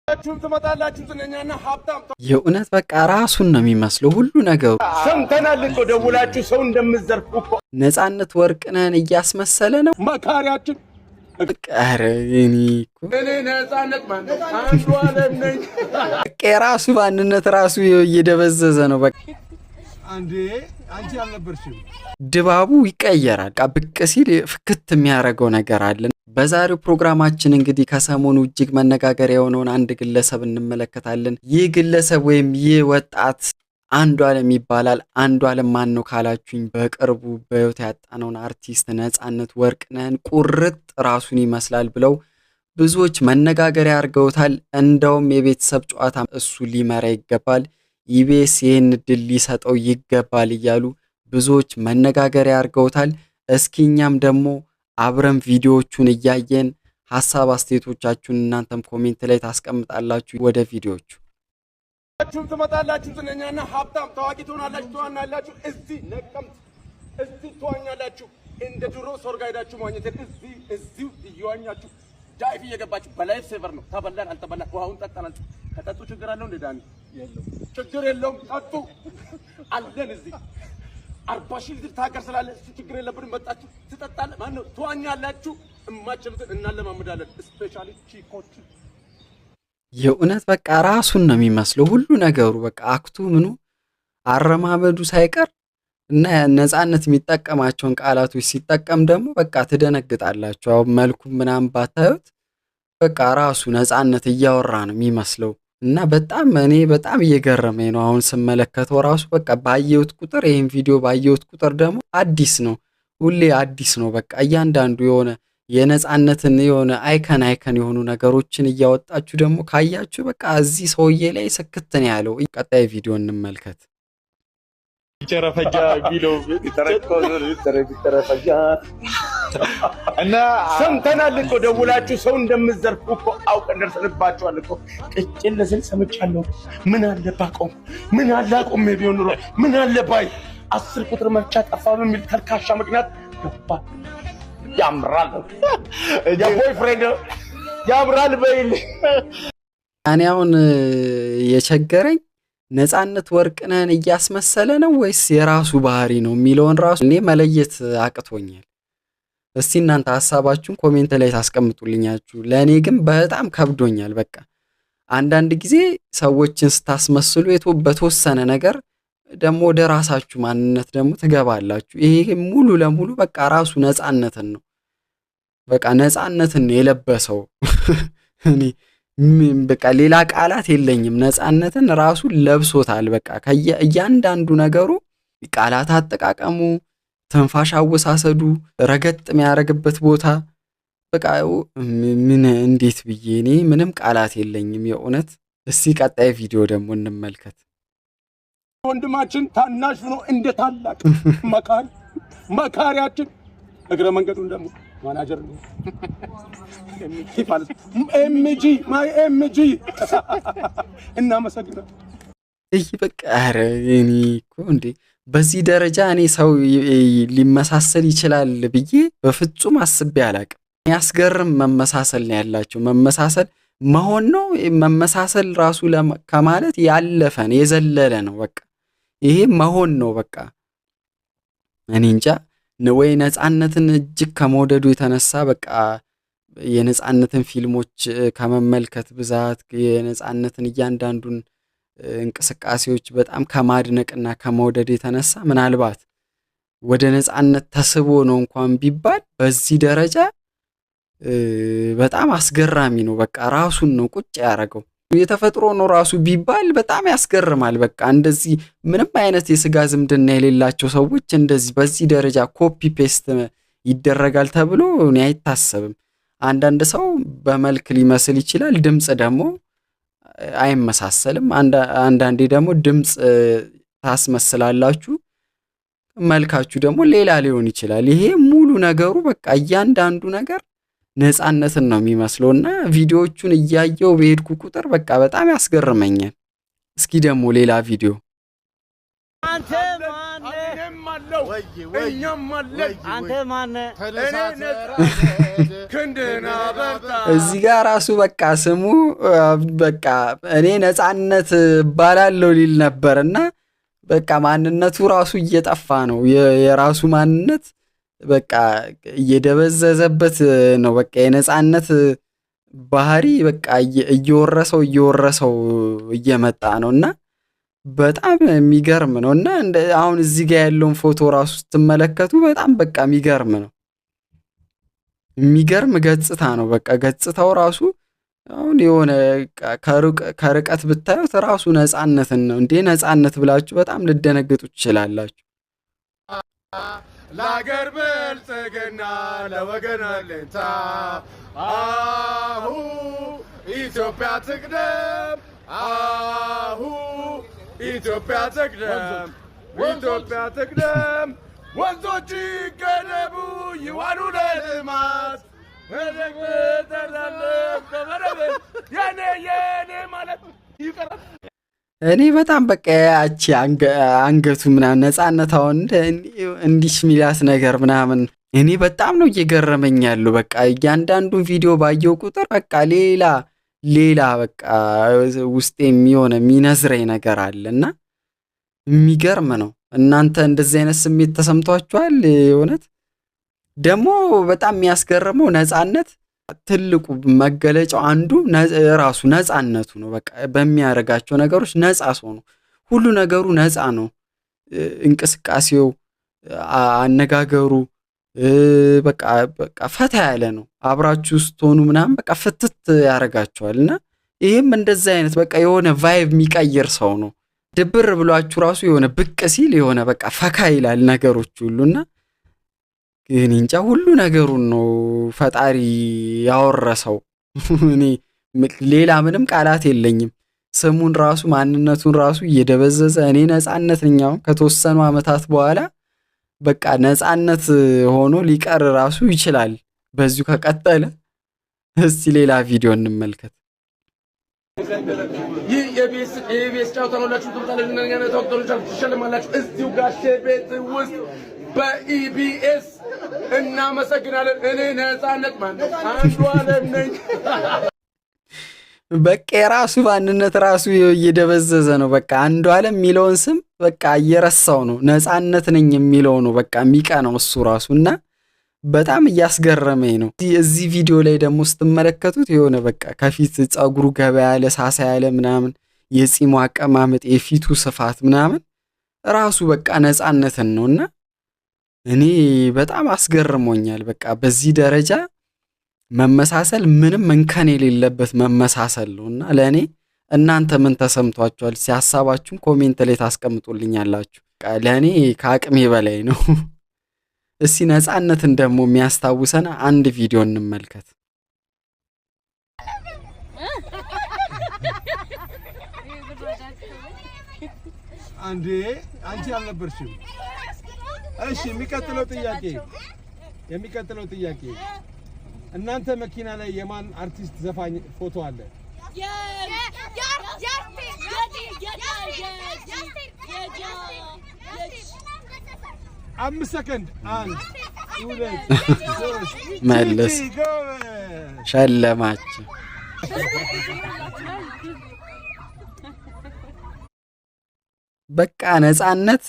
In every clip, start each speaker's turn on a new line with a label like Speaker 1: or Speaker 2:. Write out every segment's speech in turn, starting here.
Speaker 1: ሁላችሁም ትመጣላችሁ። ዝነኛና ሀብታም
Speaker 2: የእውነት በቃ ራሱን ነው የሚመስለው ሁሉ ነገሩ።
Speaker 1: ሰምተናል እኮ፣ ደውላችሁ ሰው እንደምትዘርፉ እኮ።
Speaker 2: ነፃነት ወርቅነህን እያስመሰለ ነው።
Speaker 1: መካሪያችን።
Speaker 2: በቃ ኧረ እኔ እኮ
Speaker 1: እኔ ነፃነት ማነው? አንዱ አለም ነኝ።
Speaker 2: በቃ የራሱ ማንነት ራሱ እየደበዘዘ ነው። በቃ
Speaker 1: አንዴ አንቺ አልነበርሽም።
Speaker 2: ድባቡ ይቀየራል። በቃ ብቅ ሲል ፍክት የሚያደርገው ነገር አለ። በዛሬው ፕሮግራማችን እንግዲህ ከሰሞኑ እጅግ መነጋገሪያ የሆነውን አንድ ግለሰብ እንመለከታለን። ይህ ግለሰብ ወይም ይህ ወጣት አንዷለም ይባላል። አንዷለም ማን ነው ካላችሁኝ፣ በቅርቡ በሕይወት ያጣነውን አርቲስት ነፃነት ወርቅነህን ቁርጥ ራሱን ይመስላል ብለው ብዙዎች መነጋገሪያ አድርገውታል። እንደውም የቤተሰብ ጨዋታ እሱ ሊመራ ይገባል፣ ኢቢኤስ ይህን እድል ሊሰጠው ይገባል እያሉ ብዙዎች መነጋገሪያ አድርገውታል። እስኪ እኛም ደግሞ አብረን ቪዲዮዎቹን እያየን ሀሳብ አስተያየቶቻችሁን እናንተም comment ላይ ታስቀምጣላችሁ። ወደ ቪዲዮዎቹ።
Speaker 1: ሁላችሁም ትመጣላችሁ። ዝነኛና ሀብታም ታዋቂ ትሆናላችሁ፣ ትዋናላችሁ። እዚህ ነቀምት እዚህ ትዋኛላችሁ። እንደ ድሮ ሶርጋ ሄዳችሁ መዋኘት፣ እዚህ እዚሁ እየዋኛችሁ dive እየገባችሁ በ life saver ነው። ተበላን አልተበላን ውሃውን ጠጣን። ከጠጡ ችግር አለው እንደ ዳኒ? ችግር የለውም። ጠጡ፣ አለን እዚህ 40,000 ሊትር ታገር ስላለ እሱ ችግር የለብንም። መጣችሁ ትጠጣለህ፣ ማነው ትዋኛላችሁ። እማችሉትን እናለማምዳለን። Specially ቺኮች።
Speaker 2: የእውነት በቃ ራሱን ነው የሚመስለው ሁሉ ነገሩ፣ በቃ act ኡ፣ ምኑ፣ አረማመዱ ሳይቀር። እና ነፃነት የሚጠቀማቸውን ቃላቶች ሲጠቀም ደግሞ በቃ ትደነግጣላችሁ። አሁን መልኩ ምናምን ባታዩት በቃ ራሱ ነፃነት እያወራ ነው የሚመስለው። እና በጣም እኔ በጣም እየገረመኝ ነው አሁን ስመለከተው ራሱ። በቃ ባየሁት ቁጥር፣ ይህን ቪዲዮ ባየሁት ቁጥር ደግሞ አዲስ ነው፣ ሁሌ አዲስ ነው። በቃ እያንዳንዱ የሆነ የነፃነትን የሆነ icon የሆኑ ነገሮችን እያወጣችሁ ደግሞ ካያችሁ በቃ እዚህ ሰውዬ ላይ ስክት ነው ያለው። ቀጣይ ቪዲዮ እንመልከት።
Speaker 3: ቸረፈጃ ቢለው እና
Speaker 1: ሰምተናል እኮ፣ ደውላችሁ ሰው እንደምትዘርፉ እኮ አውቀን ደርሰንባችኋል እኮ። ቅጭን ለስል ሰምቻለሁ። ምን አለ ባቆም፣ ምን አለ አቆሜ ቢሆን ኑሮ፣ ምን አለ ባይ 10 ቁጥር መፍቻ ጠፋ በሚል ተልካሻ ምክንያት ገባ። ያምራል የ boyfriend ያምራል በይል።
Speaker 2: እኔ አሁን የቸገረኝ ነፃነት ወርቅነህን እያስመሰለ ነው ወይስ የራሱ ባህሪ ነው የሚለውን ራሱ እኔ መለየት አቅቶኛል። እስቲ እናንተ ሀሳባችሁን comment ላይ ታስቀምጡልኛችሁ። ለእኔ ግን በጣም ከብዶኛል። በቃ አንዳንድ ጊዜ ሰዎችን ስታስመስሉ በተወሰነ ነገር ደግሞ ወደ ራሳችሁ ማንነት ደግሞ ትገባላችሁ። ይሄ ሙሉ ለሙሉ በቃ ራሱ ነፃነትን ነው፣ በቃ ነፃነትን ነው የለበሰው። እኔ በቃ ሌላ ቃላት የለኝም። ነፃነትን ራሱ ለብሶታል። በቃ እያንዳንዱ ነገሩ፣ ቃላት አጠቃቀሙ፣ ትንፋሽ አወሳሰዱ፣ ረገጥ የሚያደርግበት ቦታ፣ በቃ ምን እንዴት ብዬ፣ እኔ ምንም ቃላት የለኝም የእውነት። እስቲ ቀጣይ ቪዲዮ ደግሞ እንመልከት።
Speaker 1: ወንድማችን ታናሽ ሆኖ እንደ ታላቅ መካሪ፣ መካሪያችን፣ እግረ መንገዱን ደግሞ ማናጀር ነው MG፣ my MG፣ እናመሰግናለን።
Speaker 2: ይህ በቃ ኧረ እኔ እኮ እንዴ፣ በዚህ ደረጃ እኔ ሰው ሊመሳሰል ይችላል ብዬ በፍጹም አስቤ አላቅም። የሚያስገርም መመሳሰል ነው ያላቸው። መመሳሰል መሆን ነው፣ መመሳሰል ራሱ ከማለት ያለፈ ነው፣ የዘለለ ነው። በቃ ይሄ መሆን ነው። በቃ እኔ እንጃ፣ ወይ ነፃነትን እጅግ ከመውደዱ የተነሳ፣ በቃ የነፃነትን ፊልሞች ከመመልከት ብዛት፣ የነፃነትን እያንዳንዱን እንቅስቃሴዎች በጣም ከማድነቅና ከመውደድ የተነሳ ምናልባት ወደ ነፃነት ተስቦ ነው እንኳን ቢባል በዚህ ደረጃ በጣም አስገራሚ ነው። በቃ ራሱን ነው ቁጭ ያደረገው። የተፈጥሮ ነው ራሱ ቢባል በጣም ያስገርማል። በቃ እንደዚህ ምንም አይነት የስጋ ዝምድና የሌላቸው ሰዎች እንደዚህ በዚህ ደረጃ copy paste ይደረጋል ተብሎ እኔ አይታሰብም። አንዳንድ ሰው በመልክ ሊመስል ይችላል፣ ድምፅ ደግሞ አይመሳሰልም። አንዳንዴ ደግሞ ድምፅ ታስመስላላችሁ፣ መልካችሁ ደግሞ ሌላ ሊሆን ይችላል። ይሄ ሙሉ ነገሩ በቃ እያንዳንዱ ነገር ነፃነትን ነው የሚመስለው እና ቪዲዮዎቹን እያየው በሄድኩ ቁጥር በቃ በጣም ያስገርመኛል። እስኪ ደግሞ ሌላ ቪዲዮ።
Speaker 1: እኔም አለው። እኛም አለን።
Speaker 4: አንተ ማነህ?
Speaker 1: እኔ ክንድና በርታ።
Speaker 2: እዚህ ጋር ራሱ በቃ ስሙ በቃ እኔ ነፃነት እባላለሁ ሊል ነበር እና በቃ ማንነቱ ራሱ እየጠፋ ነው። የራሱ ማንነት በቃ እየደበዘዘበት ነው። በቃ የነፃነት ባህሪ በቃ እየወረሰው እየወረሰው እየመጣ ነው እና በጣም የሚገርም ነው። እና አሁን እዚህ ጋር ያለውን ፎቶ ራሱ ስትመለከቱ በጣም በቃ የሚገርም ነው። የሚገርም ገጽታ ነው። በቃ ገጽታው ራሱ አሁን የሆነ ከርቀት ብታዩት ራሱ ነፃነትን ነው እንዴ ነፃነት ብላችሁ በጣም ልደነግጡ ትችላላችሁ።
Speaker 1: ለአገር ብልጽግና ለወገን አለኝታ፣ አሁ ኢትዮጵያ ትቅደም፣ አሁ ኢትዮጵያ ትቅደም፣ ኢትዮጵያ ትቅደም። ወንዞች ይገደቡ ይዋሉ ለልማት፣ የኔ የኔ ማለት ይቀራል።
Speaker 2: እኔ በጣም በቃ ያቺ አንገቱ ምናምን ነፃነት አሁን እንዲህ ሚላት ነገር ምናምን እኔ በጣም ነው እየገረመኝ ያለው። በቃ እያንዳንዱን ቪዲዮ ባየው ቁጥር በቃ ሌላ ሌላ በቃ ውስጤ የሚሆነ የሚነዝረኝ ነገር አለ እና የሚገርም ነው። እናንተ እንደዚህ አይነት ስሜት ተሰምቷችኋል? የእውነት ደግሞ በጣም የሚያስገርመው ነፃነት ትልቁ መገለጫው አንዱ ራሱ ነፃነቱ ነው። በቃ በሚያደርጋቸው ነገሮች ነፃ ሰው ነው። ሁሉ ነገሩ ነፃ ነው። እንቅስቃሴው፣ አነጋገሩ በቃ በቃ ፈታ ያለ ነው። አብራችሁ ስትሆኑ ምናምን በቃ ፍትት ያደርጋችኋል እና ይህም እንደዚህ አይነት በቃ የሆነ vibe የሚቀይር ሰው ነው። ድብር ብሏችሁ ራሱ የሆነ ብቅ ሲል የሆነ በቃ ፈካ ይላል ነገሮች ሁሉና ግን እንጃ ሁሉ ነገሩን ነው ፈጣሪ ያወረሰው። እኔ ሌላ ምንም ቃላት የለኝም። ስሙን ራሱ ማንነቱን ራሱ እየደበዘዘ እኔ ነፃነት ነኝ። አሁን ከተወሰኑ ዓመታት በኋላ በቃ ነፃነት ሆኖ ሊቀር ራሱ ይችላል በዚሁ ከቀጠለ። እስቲ ሌላ ቪዲዮ እንመልከት።
Speaker 1: ይህ የኢቢኤስ ጨዋታ ነው። ሁላችሁም ትመጣላችሁ፣ ትሸልማላችሁ እዚሁ ጋሼ ቤት ውስጥ በኢቢኤስ። እናመሰግናለን። እኔ ነፃነት ማነው አንዱ አለም ነኝ።
Speaker 2: በቃ የራሱ ማንነት ራሱ እየደበዘዘ ነው። በቃ አንዱ አለም የሚለውን ስም በቃ እየረሳው ነው። ነፃነት ነኝ የሚለው ነው በቃ የሚቀነው እሱ ራሱ እና በጣም እያስገረመኝ ነው። እዚህ ቪዲዮ ላይ ደግሞ ስትመለከቱት የሆነ በቃ ከፊት ፀጉሩ ገባ ያለ ሳሳ ያለ ምናምን፣ የፂሙ አቀማመጥ፣ የፊቱ ስፋት ምናምን ራሱ በቃ ነፃነትን ነው እና እኔ በጣም አስገርሞኛል። በቃ በዚህ ደረጃ መመሳሰል ምንም እንከን የሌለበት መመሳሰል ነው እና ለእኔ እናንተ ምን ተሰምቷችኋል? ሀሳባችሁን comment ላይ ታስቀምጡልኛላችሁ። ለእኔ ከአቅሜ በላይ ነው። እስቲ ነፃነትን ደግሞ የሚያስታውሰን አንድ ቪዲዮ እንመልከት።
Speaker 1: አንዴ አንቺ አልነበርሽም። እሺ፣ የሚቀጥለው ጥያቄ እናንተ መኪና ላይ የማን አርቲስት ዘፋኝ ፎቶ አለ? 5 ሰከንድ፣ አንድ፣ ሁለት፣ ሶስት።
Speaker 2: መለስ።
Speaker 1: ቲቲ፣ ጎበዝ።
Speaker 2: ሸለማቸው። በቃ ነፃነት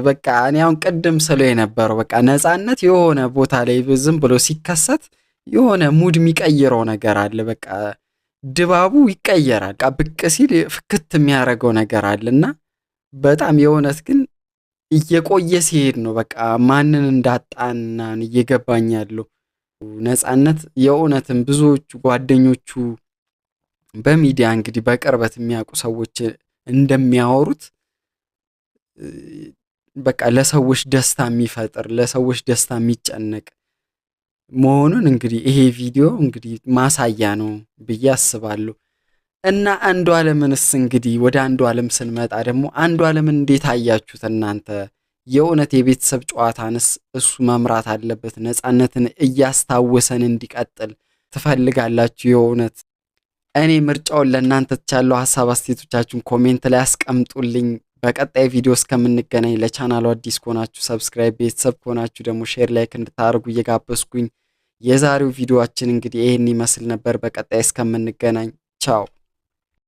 Speaker 2: በቃ እኔ አሁን ቅድም ስለው የነበረው በቃ ነፃነት የሆነ ቦታ ላይ ዝም ብሎ ሲከሰት የሆነ mood የሚቀይረው ነገር አለ። በቃ ድባቡ ይቀየራል። በቃ ብቅ ሲል ፍክት የሚያደርገው ነገር አለ እና በጣም የእውነት ግን እየቆየ ሲሄድ ነው በቃ ማንን እንዳጣናን እየገባኝ ያለው። ነፃነት የእውነትም ብዙዎቹ ጓደኞቹ በሚዲያ እንግዲህ በቅርበት የሚያውቁ ሰዎች እንደሚያወሩት በቃ ለሰዎች ደስታ የሚፈጥር፣ ለሰዎች ደስታ የሚጨነቅ መሆኑን እንግዲህ ይሄ ቪዲዮ እንግዲህ ማሳያ ነው ብዬ አስባለሁ። እና አንዱ አለምንስ እንግዲህ ወደ አንዱ አለም ስንመጣ ደግሞ አንዱ አለምን እንዴት አያችሁት እናንተ? የእውነት የቤተሰብ ጨዋታንስ እሱ መምራት አለበት፣ ነፃነትን እያስታወሰን እንዲቀጥል ትፈልጋላችሁ? የእውነት እኔ ምርጫውን ለእናንተ ትቻለሁ። ሀሳብ አስተያየቶቻችሁን comment ላይ አስቀምጡልኝ። በቀጣይ ቪዲዮ እስከምንገናኝ ለቻናሉ አዲስ ከሆናችሁ subscribe፣ ቤተሰብ ከሆናችሁ ደግሞ share፣ like እንድታደርጉ እየጋበዝኩኝ የዛሬው ቪዲዮአችን እንግዲህ ይህን ይመስል ነበር። በቀጣይ እስከምንገናኝ ቻው።